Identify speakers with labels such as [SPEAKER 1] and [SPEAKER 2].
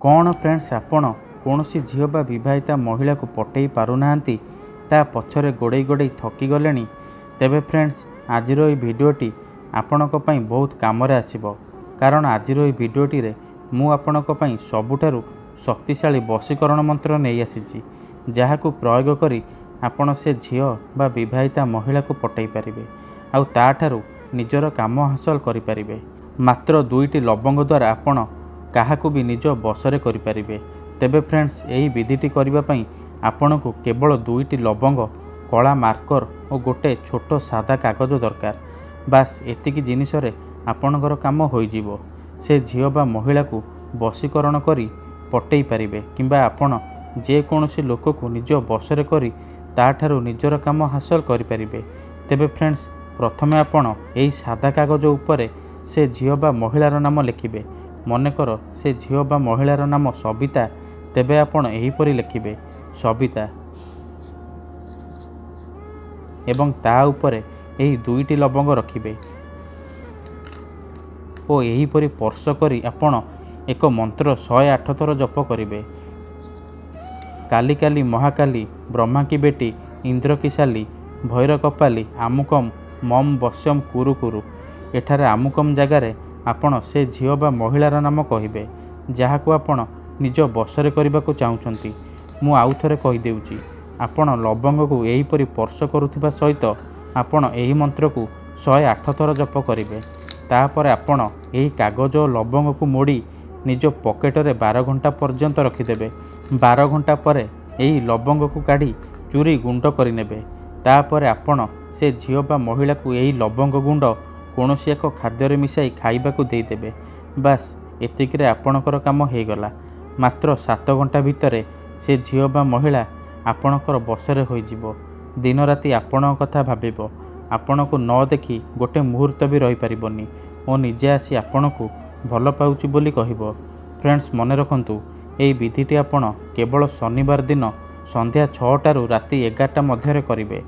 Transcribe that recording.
[SPEAKER 1] କ'ଣ ଫ୍ରେଣ୍ଡସ୍, ଆପଣ କୌଣସି ଝିଅ ବା ବିବାହିତା ମହିଳାକୁ ପଟେଇ ପାରୁନାହାନ୍ତି, ତା ପଛରେ ଗୋଡ଼େଇ ଗୋଡ଼େଇ ଥକିଗଲେଣି? ତେବେ ଫ୍ରେଣ୍ଡସ୍, ଆଜିର ଏହି ଭିଡ଼ିଓଟି ଆପଣଙ୍କ ପାଇଁ ବହୁତ କାମରେ ଆସିବ, କାରଣ ଆଜିର ଏହି ଭିଡ଼ିଓଟିରେ ମୁଁ ଆପଣଙ୍କ ପାଇଁ ସବୁଠାରୁ ଶକ୍ତିଶାଳୀ ବଶୀକରଣ ମନ୍ତ୍ର ନେଇ ଆସିଛି, ଯାହାକୁ ପ୍ରୟୋଗ କରି ଆପଣ ସେ ଝିଅ ବା ବିବାହିତା ମହିଳାକୁ ପଟେଇ ପାରିବେ ଆଉ ତା'ଠାରୁ ନିଜର କାମ ହାସଲ କରିପାରିବେ। ମାତ୍ର 2ଟି ଲବଙ୍ଗ ଦ୍ୱାରା ଆପଣ କାହାକୁ ବି ନିଜ ବଶରେ କରିପାରିବେ। ତେବେ ଫ୍ରେଣ୍ଡସ୍, ଏହି ବିଧିଟି କରିବା ପାଇଁ ଆପଣଙ୍କୁ କେବଳ 2ଟି ଲବଙ୍ଗ, କଳା ମାର୍କର ଓ ଗୋଟେ ଛୋଟ ସାଦା କାଗଜ ଦରକାର। ବାସ୍, ଏତିକି ଜିନିଷରେ ଆପଣଙ୍କର କାମ ହୋଇଯିବ। ସେ ଝିଅ ବା ମହିଳାକୁ ବଶୀକରଣ କରି ପଟେଇ ପାରିବେ, କିମ୍ବା ଆପଣ ଯେକୌଣସି ଲୋକକୁ ନିଜ ବଶରେ କରି ତା'ଠାରୁ ନିଜର କାମ ହାସଲ କରିପାରିବେ। ତେବେ ଫ୍ରେଣ୍ଡସ୍, ପ୍ରଥମେ ଆପଣ ଏହି ସାଦା କାଗଜ ଉପରେ ସେ ଝିଅ ବା ମହିଳାର ନାମ ଲେଖିବେ। ମନେକର ସେ ଝିଅ ବା ମହିଳାର ନାମ ସବିତା, ତେବେ ଆପଣ ଏହିପରି ଲେଖିବେ ସବିତା, ଏବଂ ତା ଉପରେ ଏହି 2ଟି ଲବଙ୍ଗ ରଖିବେ ଓ ଏହିପରି ସ୍ପର୍ଶ କରି ଆପଣ ଏକ ମନ୍ତ୍ର 108 ଥର ଜପ କରିବେ। କାଲି କାଲି ମହାକାଲି ବ୍ରହ୍ମା କି ବେଟି ଇନ୍ଦ୍ର କି ଶାଲି ଭୈର କପାଲି ଆମୁକମ୍ ମମ୍ ବଶ୍ୟମ କୁରୁ କୁରୁ। ଏଠାରେ ଆମୁକମ୍ ଜାଗାରେ ଆପଣ ସେ ଝିଅ ବା ମହିଳାର ନାମ କହିବେ, ଯାହାକୁ ଆପଣ ନିଜ ବଶରେ କରିବାକୁ ଚାହୁଁଛନ୍ତି। ମୁଁ ଆଉ ଥରେ କହିଦେଉଛି, ଆପଣ ଲବଙ୍ଗକୁ ଏହିପରି ସ୍ପର୍ଶ କରୁଥିବା ସହିତ ଆପଣ ଏହି ମନ୍ତ୍ରକୁ 108 ଥର ଜପ କରିବେ। ତାପରେ ଆପଣ ଏହି କାଗଜ ଓ ଲବଙ୍ଗକୁ ମୋଡ଼ି ନିଜ ପକେଟରେ 12 ଘଣ୍ଟା ପର୍ଯ୍ୟନ୍ତ ରଖିଦେବେ। 12 ଘଣ୍ଟା ପରେ ଏହି ଲବଙ୍ଗକୁ କାଢ଼ି ଚୁରି ଗୁଣ୍ଡ କରିନେବେ। ତାପରେ ଆପଣ ସେ ଝିଅ ବା ମହିଳାକୁ ଏହି ଲବଙ୍ଗ ଗୁଣ୍ଡ କୌଣସି ଏକ ଖାଦ୍ୟରେ ମିଶାଇ ଖାଇବାକୁ ଦେଇଦେବେ। ବାସ୍, ଏତିକିରେ ଆପଣଙ୍କର କାମ ହେଇଗଲା। ମାତ୍ର 7 ଘଣ୍ଟା ଭିତରେ ସେ ଝିଅ ବା ମହିଳା ଆପଣଙ୍କର ବଶରେ ହୋଇଯିବ। ଦିନ ରାତି ଆପଣଙ୍କ କଥା ଭାବିବ, ଆପଣଙ୍କୁ ନ ଦେଖି ଗୋଟେ ମୁହୂର୍ତ୍ତ ବି ରହିପାରିବନି ଓ ନିଜେ ଆସି ଆପଣଙ୍କୁ ଭଲ ପାଉଛି ବୋଲି କହିବ। ଫ୍ରେଣ୍ଡସ୍, ମନେ ରଖନ୍ତୁ, ଏହି ବିଧିଟି ଆପଣ କେବଳ ଶନିବାର ଦିନ ସନ୍ଧ୍ୟା 6ଟାରୁ ରାତି 11ଟା ମଧ୍ୟରେ କରିବେ।